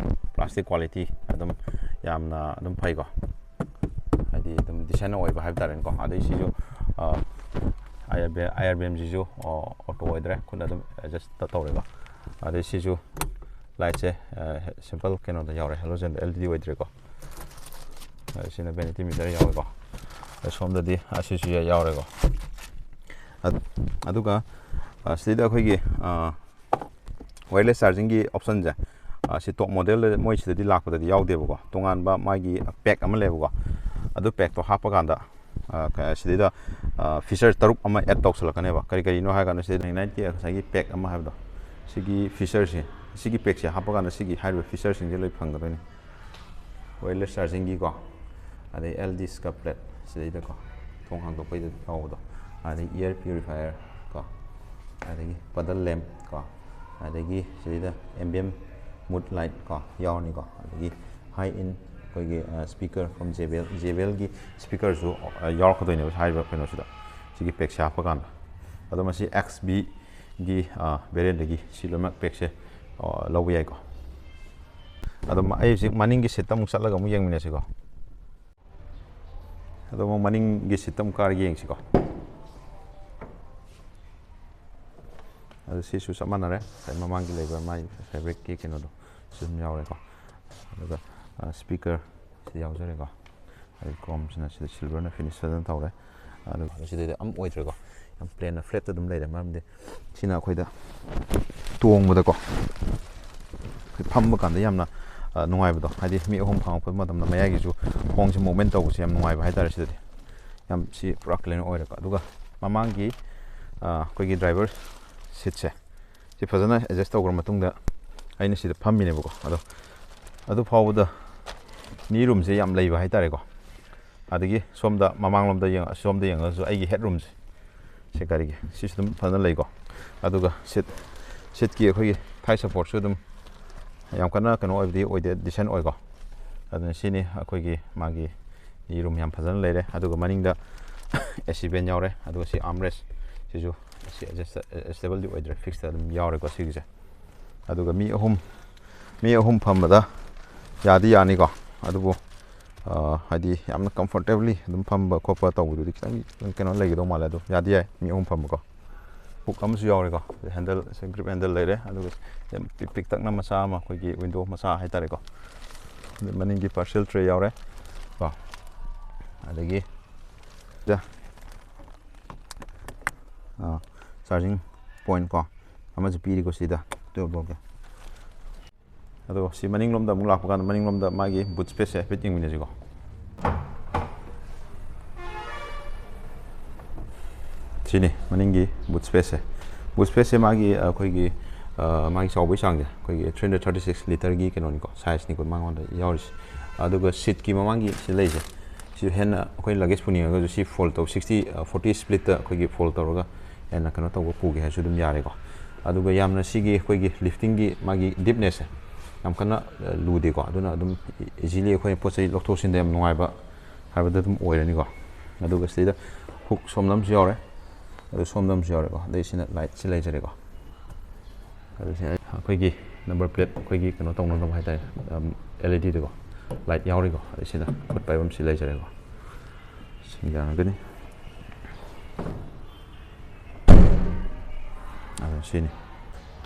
ꯄ꯭ꯂꯥꯁꯇꯤꯛ ꯀ꯭ꯋꯥꯂꯤꯇꯤ ꯑꯗꯨꯝ ꯌꯥꯝꯅ ꯑꯗꯨꯝ ꯐꯩꯀꯣ꯫ ꯍꯥꯏꯗꯤ ꯑꯗꯨꯝ ꯗꯤꯁꯦꯟ ꯑꯣꯏꯕ ꯍꯥꯏꯕ ꯇꯥꯔꯦꯅꯦꯀꯣ꯫ ꯑꯗꯩ ꯁꯤꯁꯨ ꯑꯥꯏ ꯑꯥꯔ ꯕꯤ ꯑꯦꯝꯁꯤꯁꯨ ꯑꯣꯇꯣ ꯑꯣꯏꯗ꯭ꯔꯦ, ꯈꯨꯠꯅ ꯑꯗꯨꯝ ꯑꯦꯗꯖꯁ ꯇꯧꯔꯦꯀꯣ꯫ ꯑꯗꯩ ꯁꯤꯁꯨ ꯂꯥꯏꯠꯁꯦ ꯁꯤꯝꯄꯜ ꯀꯩꯅꯣꯗ ꯌꯥꯎꯔꯦ, ꯍꯦꯂꯣꯖꯦꯟꯗ, ꯑꯦꯜ ꯏ ꯗꯤ ꯑꯣꯏꯗ꯭ꯔꯦꯀꯣ꯫ ꯑꯗꯩ ꯁꯤꯅ ꯚꯦꯅꯤꯇꯤ ꯃꯤꯇꯔ ꯌꯥꯎꯔꯦꯀꯣ꯫ ꯑꯗꯩ ꯁꯣꯝꯗꯗꯤ ꯑꯁꯤꯁꯨ ꯌꯥꯎꯔꯦꯀꯣ꯫ ꯑꯗ-, ꯑꯗꯨꯒ ꯑ, ꯁꯤꯗꯩꯗ ꯑꯩꯈꯣꯏꯒꯤ ꯋꯥꯌꯔꯂꯦꯁ ꯆꯥꯔꯖꯤꯡꯒꯤ ꯑꯣꯞꯁꯟꯁꯦ, ꯑ, ꯁꯤ ꯇꯣꯞ ꯃꯣꯗꯦꯜꯗ ꯃꯣꯏ ꯁꯤꯗꯗꯤ ꯂꯥꯛꯄꯗꯗꯤ ꯌꯥꯎꯗꯦꯕꯀꯣ꯫ ꯇꯣꯉꯥꯟꯕ ꯃꯥꯒꯤ ꯄꯦꯛ ꯑꯃ ꯂꯩꯌꯦꯕꯀꯣ꯫ ꯑꯗꯨ ꯄꯦꯛꯇꯣ ꯍꯥꯞꯄꯀꯥꯟꯗ ꯑ, ꯀ-, ꯁꯤꯗꯩꯗ ꯐꯤꯆꯔ ꯇꯔꯨꯛ ꯑꯃ ꯑꯦꯗ ꯇꯧꯁꯜꯂꯛꯀꯅꯦꯕ꯫ ꯀꯔꯤ ꯀꯔꯤꯅꯣ ꯍꯥꯏ ꯀꯥꯟꯗ ꯁꯤꯗꯩꯗ ꯅꯥꯏꯟꯇꯤ ꯑꯩꯠꯀꯤ ꯉꯁꯥꯏꯒꯤ ꯄꯦꯛ ꯑꯃ ꯍꯥꯏꯕꯗꯣ, ꯁꯤꯒꯤ ꯐꯤꯆꯔꯁꯦ, ꯁꯤꯒꯤ ꯄꯦꯛꯁꯦ ꯍꯥꯞꯄꯀꯥꯟꯗ ꯁꯤꯒꯤ ꯍꯥꯏꯔꯤꯕ ꯐꯤꯆꯔꯁꯤꯡꯁꯦ ꯂꯣꯏ ꯐꯪꯒꯗꯣꯏꯅꯤ꯫ ꯋꯥꯌꯔꯂꯦꯁ ꯆꯥꯔꯖꯤꯡꯒꯤꯀꯣ, ꯑꯗꯩ ꯑꯦꯜ ꯗꯤ ꯁ꯭ꯀꯞꯂꯦꯠ ꯁꯤꯗꯩꯗꯀꯣ, ꯊꯣꯡ ꯍꯥꯡꯗꯣꯛꯄꯩꯗ ꯌꯥꯎꯕꯗꯣ, ꯑꯗꯩ ꯏꯌꯔ ꯄ꯭ꯌꯨꯔꯤꯐꯥꯏꯌꯔ ꯀꯣ, ꯑꯗꯒꯤ ꯄꯗꯜ ꯂꯦꯝꯞ ꯀꯣ, ꯑꯗꯒꯤ ꯁꯤꯗꯩꯗ ꯑꯦꯝꯕꯤꯌꯟ ꯃꯨꯠ ꯂꯥꯏꯠ ꯀꯣ ꯌꯥꯎꯔꯅꯤꯀꯣ꯫ ꯑꯗꯒꯤ ꯍꯥꯏ ꯏꯟ ꯑꯩꯈꯣꯏꯒꯤ speaker from J B L, J B ꯑꯦꯜꯒꯤ ꯁ꯭ꯄꯤꯀꯔꯁꯨ ꯌꯥꯎꯔꯛꯀꯗꯣꯏꯅꯦꯕ ꯍꯥꯏꯔꯤꯕ ꯀꯩꯅꯣꯁꯤꯗ, ꯁꯤꯒꯤ ꯄꯦꯛꯁꯦ ꯍꯥꯞꯄꯀꯥꯟꯗ꯫ ꯑꯗꯣ ꯃꯁꯤ ꯑꯦꯛꯁ ꯕꯤꯒꯤ ꯚꯦꯔꯤꯌꯦꯟꯗꯒꯤ ꯁꯤ ꯂꯣꯏꯅꯃꯛ ꯄꯦꯛꯁꯦ ꯑ, ꯂꯧꯕ ꯌꯥꯏꯀꯣ꯫ ꯑꯗꯣ ꯑꯩ ꯍꯧꯖꯤꯛ ꯃꯅꯤꯡꯒꯤ ꯁꯤꯠꯇ ꯑꯃꯨꯛ ꯆꯠꯂꯒ ꯑꯃꯨꯛ ꯌꯦꯡꯃꯤꯟꯅꯁꯤꯀꯣ꯫ ꯑꯗꯣ ꯑꯃꯨꯛ ꯃꯅꯤꯡꯒꯤ ꯁꯤꯠꯇ ꯑꯃꯨꯛ ꯀꯥꯔꯒ ꯌꯦꯡꯁꯤꯀꯣ꯫ ꯑꯗꯨ ꯁꯤꯁꯨ ꯆꯞ ꯃꯥꯟꯅꯔꯦ, ꯉꯁꯥꯏ ꯃꯃꯥꯡꯒꯤ ꯂꯩꯕ ꯃꯥꯒꯤ ꯐꯦꯕ꯭ꯔꯤꯛꯀꯤ ꯀꯩꯅꯣꯗꯣ ꯁꯤ ꯑꯗꯨꯝ ꯌꯥꯎꯔꯦꯀꯣ꯫ ꯑꯗꯨꯒ ꯁ꯭ꯄꯤꯀꯔ ꯁꯤ ꯌꯥꯎꯖꯔꯦꯀꯣ꯫ ꯑꯗꯩ ꯀ꯭ꯔꯣꯝꯁꯤꯅ ꯁꯤꯗ ꯁꯤꯜꯚꯔꯅ ꯐꯤꯅꯤꯁ ꯐꯖꯅ ꯇꯧꯔꯦ꯫ ꯑꯗꯨꯒ ꯁꯤꯗꯗꯤ ꯑꯝ ꯑꯣꯏꯗ꯭ꯔꯦꯀꯣ, ꯌꯥꯝ ꯄ꯭ꯂꯦꯟꯅ ꯐ꯭ꯂꯦꯠꯇ ꯑꯗꯨꯝ ꯂꯩꯔꯦ, ꯃꯔꯝꯗꯤ ꯁꯤꯅ ꯑꯩꯈꯣꯏꯗ ꯇꯣꯡꯕꯗꯀꯣ, ꯑꯩꯈꯣꯏ ꯐꯝꯕ ꯀꯥꯟꯗ ꯌꯥꯝꯅ ꯅꯨꯡꯉꯥꯏꯕꯗꯣ, ꯍꯥꯏꯗꯤ ꯃꯤ ꯑꯍꯨꯝ ꯐꯝꯃꯛꯄ ꯃꯇꯝꯗ ꯃꯌꯥꯏꯒꯤꯁꯨ ꯈꯣꯡꯁꯦ ꯃꯨꯞꯃꯦꯟ ꯇꯧꯕꯁꯦ ꯌꯥꯝ ꯅꯨꯡꯉꯥꯏꯕ ꯍꯥꯏꯇꯥꯔꯦ꯫ ꯁꯤꯗꯗꯤ ꯌꯥꯝ ꯁꯤ ꯄꯨꯔꯥ ꯀ꯭ꯂꯤꯟ ꯑꯣꯏꯔꯦꯀꯣ꯫ ꯑꯗꯨꯒ ꯃꯃꯥꯡꯒꯤ ꯑꯩꯈꯣꯏꯒꯤ ꯗ꯭ꯔꯥꯏꯚꯔ ꯁꯤꯠꯁꯦ ꯁꯤ ꯐꯖꯅ ꯑꯦꯗꯖꯁ ꯇꯧꯈ꯭ꯔ ꯃꯇꯨꯡꯗ ꯑꯩꯅ ꯁꯤꯗ ꯐꯝꯃꯤꯅꯦꯕꯀꯣ꯫ ꯑꯗꯣ ꯑꯗꯨ ꯐꯥꯎꯕꯗ ꯃꯤ ꯔꯨꯝꯁꯦ ꯌꯥꯝ ꯂꯩꯕ ꯍꯥꯏꯇꯥꯔꯦꯀꯣ꯫ ꯑꯗꯒꯤ ꯁꯣꯝꯗ ꯃꯃꯥꯡꯂꯣꯝꯗ ꯌꯦꯡꯉ-, ꯁꯣꯝꯗ ꯌꯦꯡꯉꯒꯁꯨ ꯑꯩꯒꯤ ꯍꯦꯠ ꯔꯨꯝꯁꯦ, ꯁꯤ ꯒꯥꯔꯤꯒꯤ ꯁꯤꯁꯨ ꯑꯗꯨꯝ ꯐꯖꯅ ꯂꯩꯀꯣ꯫ ꯑꯗꯨꯒ ꯁꯤꯠ, ꯁꯤꯠꯀꯤ ꯑꯩꯈꯣꯏꯒꯤ ꯊꯥꯏ ꯁꯞꯄꯣꯔꯠꯁꯨ ꯑꯗꯨꯝ ꯌꯥꯝ ꯀꯟꯅ ꯀꯩꯅꯣ ꯑꯣꯏꯕꯗꯤ ꯑꯣꯏꯗꯦ, ꯗꯤꯁꯦꯟ ꯑꯣꯏꯀꯣ꯫ ꯑꯗꯨꯅ ꯁꯤꯅꯤ ꯑꯩꯈꯣꯏꯒꯤ ꯃꯥꯒꯤ ꯔꯨꯝ ꯌꯥꯝ ꯐꯖꯅ ꯂꯩꯔꯦ꯫ ꯑꯗꯨꯒ ꯃꯅꯤꯡꯗ ꯑꯦ ꯁꯤ ꯚꯦꯟ ꯌꯥꯎꯔꯦ꯫ ꯑꯗꯨꯒ ꯁꯤ ꯑꯥꯔꯝ ꯔꯦꯁ ꯁꯤꯁꯨ ꯁꯤ ꯑꯦꯗꯖꯁꯇꯦꯕꯜꯗꯤ ꯑꯣꯏꯗ꯭ꯔꯦ, ꯐꯤꯛꯁꯇ ꯑꯗꯨꯝ ꯌꯥꯎꯔꯦꯀꯣ ꯁꯤꯒꯤꯁꯦ꯫ ꯑꯗꯨꯒ ꯃꯤ ꯑꯍꯨꯝ, ꯃꯤ ꯑꯍꯨꯝ ꯐꯝꯕꯗ ꯌꯥꯗꯤ ꯌꯥꯅꯤꯀꯣ꯫ ꯑꯗꯨꯕꯨ ꯍꯥꯏꯗꯤ ꯌꯥꯝꯅ ꯀꯝꯐꯣꯔꯇꯦꯕꯂꯤ ꯑꯗꯨꯝ ꯐꯝꯕ ꯈꯣꯠꯄ ꯇꯧꯕꯗꯨꯗꯤ ꯈꯤꯇꯪ ꯀꯩꯅꯣ ꯂꯩꯒꯗꯧ ꯃꯥꯜꯂꯦ꯫ ꯑꯗꯣ ꯌꯥꯗꯤ ꯌꯥꯏ ꯃꯤ ꯑꯍꯨꯝ ꯐꯝꯕꯀꯣ꯫ ꯍꯨꯛ ꯑꯃꯁꯨ ꯌꯥꯎꯔꯦꯀꯣ, ꯍꯦꯟꯗꯜ, ꯒ꯭ꯔꯤꯞ ꯍꯦꯟꯗꯜ ꯂꯩꯔꯦ꯫ ꯑꯗꯨꯒ ꯌꯥꯝ ꯄꯤꯛ-, ꯄꯤꯛꯇꯛꯅ ꯃꯆꯥ ꯑꯃ, ꯑꯩꯈꯣꯏꯒꯤ ꯋꯤꯟꯗꯣ ꯃꯆꯥ ꯍꯥꯏꯇꯥꯔꯦꯀꯣ꯫ ꯑꯗꯩ ꯃꯅꯤꯡꯒꯤ ꯄꯥꯔꯁꯦꯜ ꯇ꯭ꯔꯦ ꯌꯥꯎꯔꯦ ꯀꯣ꯫ ꯑꯗꯒꯤ ꯁꯤꯗ, ꯑꯥ, ꯆꯥꯔꯖꯤꯡ ꯄꯣꯏꯟꯠ ꯀꯣ ꯑꯃꯁꯨ ꯄꯤꯔꯤꯀꯣ ꯁꯤꯗ, twelve voltꯀꯤ꯫ ꯑꯗꯣ ꯁꯤ ꯃꯅꯤꯡꯂꯣꯝꯗ ꯑꯃꯨꯛ ꯂꯥꯛꯄ ꯀꯥꯟꯗ, ꯃꯅꯤꯡꯂꯣꯝꯗ ꯃꯥꯒꯤ ꯕꯨꯠ ꯁ꯭ꯄꯦꯁꯁꯦ ꯍꯥꯏꯐꯦꯠ ꯌꯦꯡꯃꯤꯟꯅꯁꯤꯀꯣ꯫ ꯁꯤꯅꯤ ꯃꯅꯤꯡꯒꯤ ꯕꯨꯠ ꯁ꯭ꯄꯦꯁꯁꯦ꯫ ꯕꯨꯠ ꯁ꯭ꯄꯦꯁꯁꯦ ꯃꯥꯒꯤ, ꯑꯩꯈꯣꯏꯒꯤ, ꯑ, ꯃꯥꯒꯤ ꯆꯥꯎꯕꯒꯤ ꯆꯥꯡꯁꯦ ꯑꯩꯈꯣꯏꯒꯤ three hundred thirty six ꯂꯤꯇꯔꯒꯤ ꯀꯩꯅꯣꯅꯤꯀꯣ, ꯁꯥꯏꯖꯅꯤꯀꯣ ꯃꯉꯣꯟꯗ ꯌꯥꯎꯔꯤꯁꯦ꯫ ꯑꯗꯨꯒ ꯁꯤꯠꯀꯤ ꯃꯃꯥꯡꯒꯤ ꯁꯤ ꯂꯩꯁꯦ, ꯁꯤ ꯍꯦꯟꯅ ꯑꯩꯈꯣꯏ ꯂꯒꯦꯖ ꯄꯨꯅꯤꯡꯉꯒꯁꯨ ꯁꯤ ꯐꯣꯜ ꯇꯧ, sixty, ꯑ, forty splitꯇ ꯑꯩꯈꯣꯏꯒꯤ ꯐꯣꯜ ꯇꯧꯔꯒ ꯍꯦꯟꯅ ꯀꯩꯅꯣ ꯇꯧꯕ ꯄꯨꯒꯦ ꯍꯥꯏꯔꯁꯨ ꯑꯗꯨꯝ ꯌꯥꯔꯦꯀꯣ꯫ ꯑꯗꯨꯒ ꯌꯥꯝꯅ ꯁꯤꯒꯤ ꯑꯩꯈꯣꯏꯒꯤ ꯂꯤꯐꯇꯤꯡꯒꯤ ꯃꯥꯒꯤ ꯗꯤꯞꯅꯦꯁꯁꯦ ꯌꯥꯝ ꯀꯟꯅ, ꯑ, ꯂꯨꯗꯦꯀꯣ꯫ ꯑꯗꯨꯅ ꯑꯗꯨꯝ ꯏꯖꯤꯂꯤ ꯑꯩꯈꯣꯏꯅ ꯄꯣꯠ ꯆꯩ ꯂꯧꯊꯣꯛ ꯂꯧꯁꯤꯟꯗ ꯌꯥꯝ ꯅꯨꯡꯉꯥꯏꯕ ꯍꯥꯏꯕꯗꯨ ꯑꯗꯨꯝ ꯑꯣꯏꯔꯅꯤꯀꯣ꯫ ꯑꯗꯨꯒ ꯁꯤꯗ ꯍꯨꯛ ꯁꯣꯝꯗ ꯑꯃꯁꯨ ꯌꯥꯎꯔꯦ, ꯑꯗꯨ ꯁꯣꯝꯗ ꯑꯃꯁꯨ ꯌꯥꯎꯔꯦꯀꯣ꯫ ꯑꯗꯩ ꯁꯤꯅ ꯂꯥꯏꯠꯁꯤ ꯂꯩꯖꯔꯦꯀꯣ꯫ ꯑꯗꯨ ꯁꯤ ꯑꯩꯈꯣꯏꯒꯤ ꯅꯝꯕꯔ ꯄ꯭ꯂꯦꯠ ꯑꯩꯈꯣꯏꯒꯤ ꯀꯩꯅꯣ ꯇꯧꯅꯅꯕ ꯍꯥꯏꯇꯥꯔꯦ, ꯑꯦꯜ ꯏ ꯗꯤꯗꯀꯣ, ꯂꯥꯏꯠ ꯌꯥꯎꯔꯤꯀꯣ꯫ ꯑꯩ ꯁꯤꯗ ꯈꯨꯠ ꯄꯥꯏꯐꯝ ꯁꯤ ꯂꯩꯖꯔꯦꯀꯣ꯫ ꯁꯤ ꯌꯥꯔꯒꯅꯤ꯫ ꯑꯗꯣ ꯁꯤꯅꯤ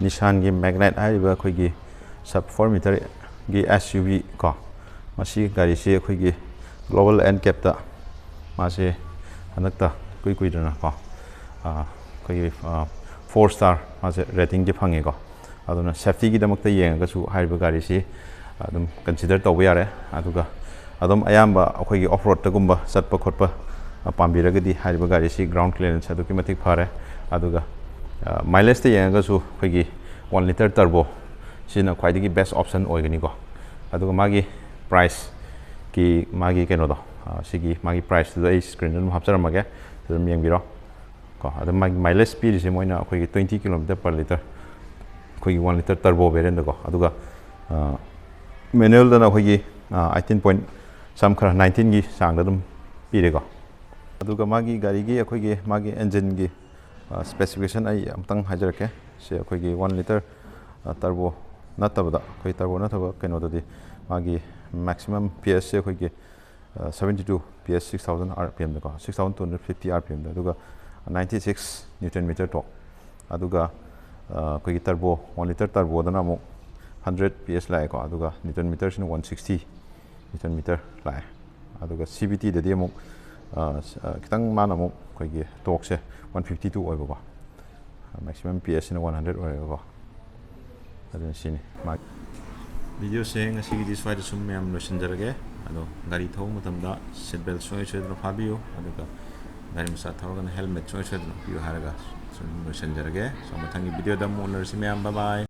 ꯅꯤꯁꯥꯟꯒꯤ ꯃꯦꯒꯅꯥꯏꯠ ꯍꯥꯏꯔꯤꯕ ꯑꯩꯈꯣꯏꯒꯤ ꯁꯕ ꯐꯣꯔ ꯃꯤꯇꯔꯒꯤ ꯑꯦꯁ ꯌꯨ ꯚꯤ ꯀꯣ꯫ ꯃꯁꯤ ꯒꯥꯔꯤꯁꯤ ꯑꯩꯈꯣꯏꯒꯤ ꯒ꯭ꯂꯣꯕꯦꯜ ꯑꯦꯟ ꯀꯦꯞꯇ ꯃꯥꯁꯦ ꯍꯟꯗꯛꯇ ꯏꯀꯨꯏ ꯀꯨꯏꯗꯅꯀꯣ, ꯑꯩꯈꯣꯏꯒꯤ ꯐꯣꯔ ꯁ꯭ꯇꯥꯔ ꯃꯥꯁꯦ ꯔꯦꯇꯤꯡꯁꯦ ꯐꯪꯉꯦꯀꯣ꯫ ꯑꯗꯨꯅ ꯁꯦꯐꯇꯤꯒꯤꯗꯃꯛꯇ ꯌꯦꯡꯉꯒꯁꯨ ꯍꯥꯏꯔꯤꯕ ꯒꯥꯔꯤꯁꯤ ꯑꯗꯨꯝ ꯀꯟꯁꯤꯗꯔ ꯇꯧꯕ ꯌꯥꯔꯦ꯫ ꯑꯗꯨꯒ ꯑꯗꯨꯝ ꯑꯌꯥꯝꯕ ꯑꯩꯈꯣꯏꯒꯤ ꯑꯣꯐ ꯔꯣꯗꯇꯒꯨꯝꯕ ꯆꯠꯄ ꯈꯣꯠꯄ ꯄꯥꯝꯕꯤꯔꯒꯗꯤ ꯍꯥꯏꯔꯤꯕ ꯒꯥꯔꯤꯁꯤ ꯒ꯭ꯔꯥꯎꯟ ꯀ꯭ꯂꯤꯌꯔꯦꯟꯁ ꯑꯗꯨꯛꯀꯤ ꯃꯇꯤꯛ ꯐꯔꯦ꯫ ꯑꯗꯨꯒ ꯃꯥꯏꯂꯦꯖꯇ ꯌꯦꯡꯉꯒꯁꯨ ꯑꯩꯈꯣꯏꯒꯤ ꯋꯥꯟ ꯂꯤꯇꯔ ꯇꯔꯕꯣ ꯁꯤꯅ ꯈ꯭ꯋꯥꯏꯗꯒꯤ ꯕꯦꯁ ꯑꯣꯞꯁꯟ ꯑꯣꯏꯒꯅꯤꯀꯣ꯫ ꯑꯗꯨꯒ ꯃꯥꯒꯤ ꯄ꯭ꯔꯥꯏꯁꯀꯤ ꯃꯥꯒꯤ ꯀꯩꯅꯣꯗꯣ, ꯁꯤꯒꯤ ꯃꯥꯒꯤ ꯄ꯭ꯔꯥꯏꯁꯇꯨꯗ ꯑꯩ ꯁ꯭ꯀ꯭ꯔꯤꯟꯗ ꯑꯗꯨꯝ ꯍꯥꯞꯆꯔꯝꯃꯒꯦ, ꯑꯗꯨꯝ ꯌꯦꯡꯕꯤꯔꯣ꯫ ꯀꯣ ꯑꯗꯨ ꯃꯥꯒꯤ ꯃꯥꯏꯂꯦꯖ ꯄꯤꯔꯤꯁꯦ ꯃꯣꯏꯅ ꯑꯩꯈꯣꯏꯒꯤ twenty kilometer per litre, ꯑꯩꯈꯣꯏꯒꯤ ꯋꯥꯟ ꯂꯤꯇꯔ ꯇꯔꯕꯣ ꯚꯦꯔꯤꯌꯦꯟꯗꯀꯣ꯫ ꯑꯗꯨꯒ ꯃꯦꯅꯨꯋꯦꯜꯗꯅ ꯑꯩꯈꯣꯏꯒꯤ ꯑꯩꯠꯇꯤꯟ ꯄꯣꯏꯟ ꯁꯝ ꯈꯔ ꯅꯥꯏꯟꯇꯤꯟꯒꯤ ꯆꯥꯡꯗ ꯑꯗꯨꯝ ꯄꯤꯔꯦꯀꯣ꯫ ꯑꯗꯨꯒ ꯃꯥꯒꯤ ꯒꯥꯔꯤꯒꯤ ꯑꯩꯈꯣꯏꯒꯤ ꯃꯥꯒꯤ ꯏꯟꯖꯤꯟꯒꯤ ꯁ꯭ꯄꯦꯁꯤꯐꯤꯀꯦꯁꯟ ꯑꯩ ꯑꯃꯨꯛꯇꯪ ꯍꯥꯏꯖꯔꯛꯀꯦ꯫ ꯁꯤ ꯑꯩꯈꯣꯏꯒꯤ ꯋꯥꯟ ꯂꯤꯇꯔ ꯇꯔꯕꯣ ꯅꯠꯇꯕꯗ, ꯑꯩꯈꯣꯏ ꯇꯔꯕꯣ ꯅꯠꯇꯕ ꯀꯩꯅꯣꯗꯗꯤ ꯃꯥꯒꯤ ꯃꯦꯛꯁꯤꯃꯝ ꯄꯤ ꯑꯦꯁꯁꯦ ꯑꯩꯈꯣꯏꯒꯤ seventy two P S, six thousand R P M ꯗꯀꯣ, six thousand two hundred fifty R P M ꯗ, ꯑꯗꯨꯒ ninety six Newton meter torque꯫ ꯑꯗꯨꯒ ꯑꯩꯈꯣꯏꯒꯤ ꯇꯔꯕꯣ, ꯋꯥꯟ ꯂꯤꯇꯔ ꯇꯔꯕꯣꯗꯅ ꯑꯃꯨꯛ ꯍꯟꯗ꯭ꯔꯦꯠ ꯄꯤ ꯑꯦꯁ ꯂꯥꯛꯑꯦꯀꯣ꯫ ꯑꯗꯨꯒ ꯅ꯭ꯌꯨꯇꯟ ꯃꯤꯇꯔꯁꯤꯅ ꯋꯥꯟ ꯁꯤꯛꯁꯇꯤ ꯅ꯭ꯌꯨꯇꯟ ꯃꯤꯇꯔ ꯂꯥꯛꯑꯦ꯫ ꯑꯗꯨꯒ ꯁꯤ ꯚꯤ ꯇꯤꯗꯗꯤ ꯑꯃꯨꯛ ꯈꯤꯇꯪ ꯃꯥꯅ ꯑꯃꯨꯛ ꯑꯩꯈꯣꯏꯒꯤ ꯇꯣꯔꯛꯁꯦ ꯋꯥꯟ ꯐꯤꯐꯇꯤ ꯇꯨ ꯑꯣꯏꯕꯀꯣ꯫ ꯃꯦꯛꯁꯤꯃꯝ ꯄꯤ ꯑꯦꯁꯁꯤꯅ ꯋꯥꯟ ꯍꯟꯗ꯭ꯔꯦꯠ ꯑꯣꯏꯔꯒꯀꯣ꯫ ꯑꯗꯨꯅ ꯁꯤꯅꯤ ꯃꯥꯒꯤ ꯚꯤꯗꯤꯑꯣꯁꯦ ꯉꯁꯤꯒꯤꯗꯤ ꯁ꯭ꯋꯥꯏꯗ ꯁꯨꯝ ꯃꯌꯥꯝ ꯂꯣꯏꯁꯤꯟꯖꯔꯒꯦ꯫ ꯑꯗꯣ ꯒꯥꯔꯤ ꯊꯧꯕ ꯃꯇꯝꯗ ꯁꯤꯠ ꯕꯦꯜ ꯁꯨꯡꯁꯣꯏ ꯁꯣꯏꯗꯅ ꯐꯥꯕꯤꯌꯨ, ꯑꯗꯨꯒ ꯒꯥꯔꯤ ꯃꯆꯥ ꯊꯧꯔꯒꯅ ꯍꯦꯜꯃꯦꯠ ꯁꯨꯡꯁꯣꯏ ꯁꯣꯏꯗꯅ ꯎꯞꯄꯤꯌꯨ ꯍꯥꯏꯔꯒ ꯁꯨꯝ ꯂꯣꯏꯁꯤꯟꯖꯔꯒꯦ꯫ ꯁꯣꯝ ꯃꯊꯪꯒꯤ ꯚꯤꯗꯤꯑꯣꯗ ꯑꯃꯨꯛ ꯎꯅꯔꯁꯤ ꯃꯌꯥꯝ꯫ Bye bye꯫